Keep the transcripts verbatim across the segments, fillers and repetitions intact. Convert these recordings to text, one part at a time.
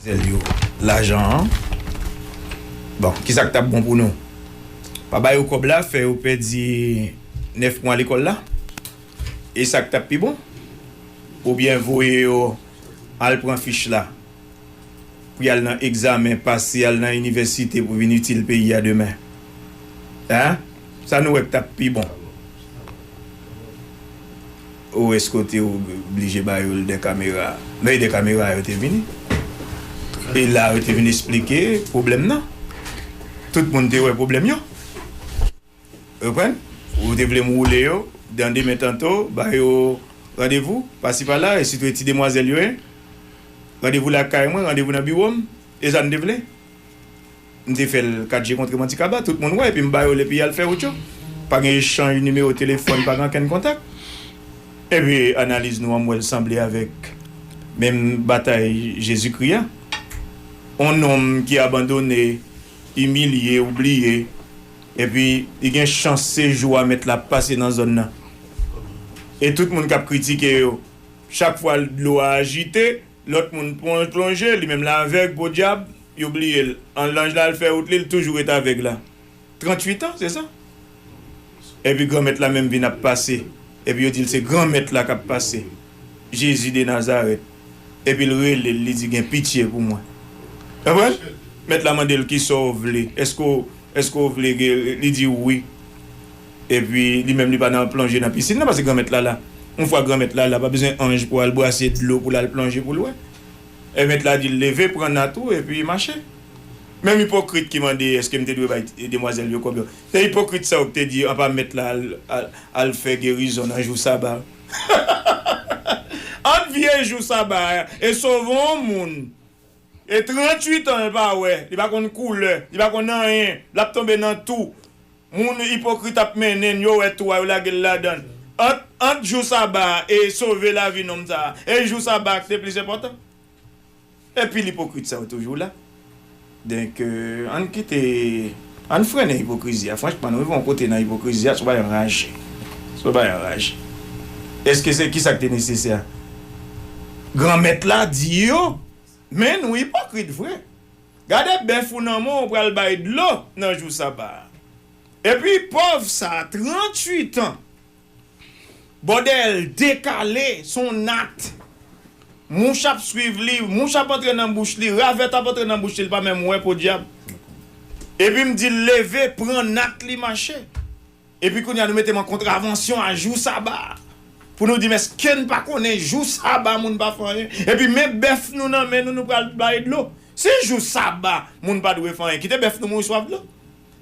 Zèl yo, lajan an. Bon, kisa k t ap bon pou nou? Pa ba yo kòb la, fè yo pèdi nèf mwa lekòl la? E sa k t ap pi bon? Oubyen voye yo al pran fich la pou y al nan egzamen, pase al nan inivèsite pou vin itil peyi a demen? Hein? Sa nou wè k t ap pi bon? Ou wè s kote ou blije ba yo l de kamera? Men de kamera yo te vini. E la yo te vin esplike pwoblèm nan. Tout moun te wè pwoblèm yo. Ou konprann? Ou te vle m woule yo, dan demen tanto, ba yo randevou, pasi pala, e sitou e ti demwazèl yo ye. Randevou lakay mwen, randevou nan biwo m. E sa n te vle? M te fè l kat je kontre m an ti kaba, tout moun wè, epi m ba yo l, epi y al fè wout yo. Pa gen echanj nimewo telefòn, pa gen okenn kontak. Epi analiz nou an, m wè l sanble avèk menm batay Jezikri a. On nonm ki abandone, imilye, oubliye, epi li gen chans se jou a mèt la ap pase nan zòn nan. E tout moun k ap kritike yo, chak fwa dlo a ajite, lòt moun plon-, plonje, li menm l avèg, podyab, yo bliye l. An lanj la al fè wout li, l toujou ret avèg la. Tranntuit an, se sa? Epi Granmèt la menm vin ap pase. Epi yo di l se Granmèt la k ap pase. Jezi de Nazarèt. Epi l rele l, li di, "Gen pitye pou mwen." Konprann? Mèt la mande l, "Kisa w vle? Èske w, èske w vle geri?" Li di, "Wi." Epi li menm li pa nan plonje nan pisin nan, paske Granmèt la la. Yon fwa Granmèt la la, pa bezwen anj pou al brase dlo pou l al plonje pou l wè. E mèt la di l, "Leve, pran nat ou, epi mache." Menm ipokrit ki mande, "Èske m te dwe bay demwazèl yo kòb yo?" Se ipokrit sa yo ki te di, "Anpa mèt la al, al, al fè gerizon nan jou saba." Ant vye jou saba a e sove yon moun. E tranntuit an, li pa wè, li pa konn koulè, li pa konn anyen, l ap tonbe nan tou. Moun ipokrit ap mennen n, yo wè tou a, yo lage l ladan l. Ant, ant jou saba a e sove lavi nonm sa a, e jou saba a ki te plis enpòtan? Epi l ipokrit sa yo toujou la. Donk, euh, ann kite, ann frennen ipokrizi a. Franchman, nou rive yon kote nan ipokrizi a, se yon bagay anraje. Se yon bagay anraje. Èske se kisa ki te nesesè? Granmèt la di yo, men nou ipokrit vre. Gade bèf ou nan men w, ou pral bay dlo nan jou saba a. Epi pòv sa a, tranntuit an, bòdèl dekale, se yon nat. Mouch ap swiv li, mouch ap antre nan bouch li, ravèt ap antre nan bouch li, li pa menm wè podyab. Epi m di l, "Leve, pran nat li, mache." Epi kounye a nou mete m an kontravansyon a jou saba a. Pou nou di m, èske n pa konnen jou saba moun pa fè anyen? Epi men bèf nou nan men nou, nou pral bay dlo. Si jou saba moun pa dwe fè anyen, kite bèf nou mouri swaf dlo.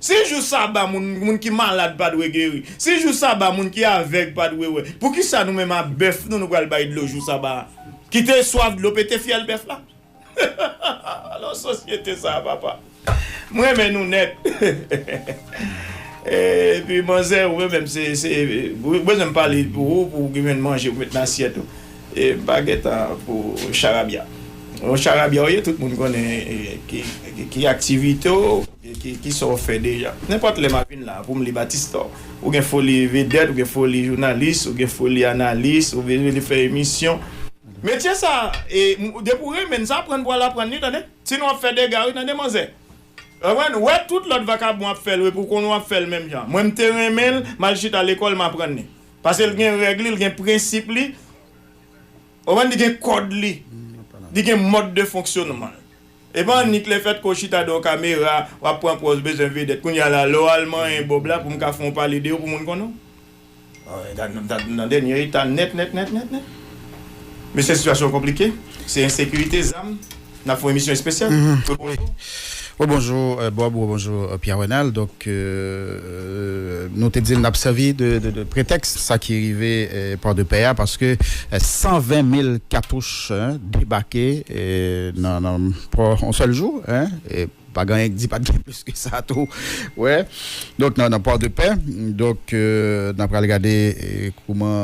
Si jou saba moun, moun ki malad pa dwe geri. Si jou saba moun ki avèg pa dwe wè. Poukisa nou menm a bèf nou, nou pral bay dlo jou saba a? Kite swaf dlo pete fyèl bèf la. Alò, sosyete sa a, papa. M renmen nou nèt. Epi, manzè, ou menm, se, se, ou bezwen m pale pou ou, pou ou gen manje, pou met nan asyèt ou. E, m pa gen tan pou charabya. Yon charabya, ou ye, tout moun konnen, e, ki, ki, ki aktivite w, ki, ki, ki sa w fè deja. Nenpòt lè m a vin la, pou m li Batistò. Ou gen foli vedèt, ou gen foli jounalis, ou gen foli analis, ou vle, vle fè emisyon. Metye sa, e, m-, depi w renmen sa, aprann pou w al aprann li, tande. Sinon w ap fè dega, wi, tande, manzè. Konprann? Wè tout lòt vakabon ap fè l, wi, pou w konnen w ap fè l menm jan. Mwen, m te renmen l, m al chita lekòl, m aprann li. Paske l gen règ li, l gen prensip li. Konprann? Li gen kòd li. Li gen mòd de fonksyonman l. E pa annik lefètke w chita de yon kamera, w ap pran pòz bezwen vedèt. Kounye a la, lè w al manyen bòb la, pou m ka fè yon pale de ou, pou moun konnen w. Ah, gad, nan, nan, nan dènye eta nèt, nèt, nèt, nèt, nèt. Mesye, sitiyasyon konplike. Se ensekirite, zam. N ap fè yon emisyon espesyal. Mhm. Wi, bonjou, euh, Bob, wi, bonjou, euh, Pierre Renald. Donk, euh, euh, nou te di n ap sèvi de, de, de pretèks, sa ki rive, euh, Pòdepè a, paske, euh, san ven mil katouch, hein, debake, euh, nan, nan pò, yon sèl jou, hein, e pa gen anyen ki di pa t gen plis ke sa tou. Wè. Donk, nan, nan Pòdepè, donk, euh, n ap pral gade, euh, kouman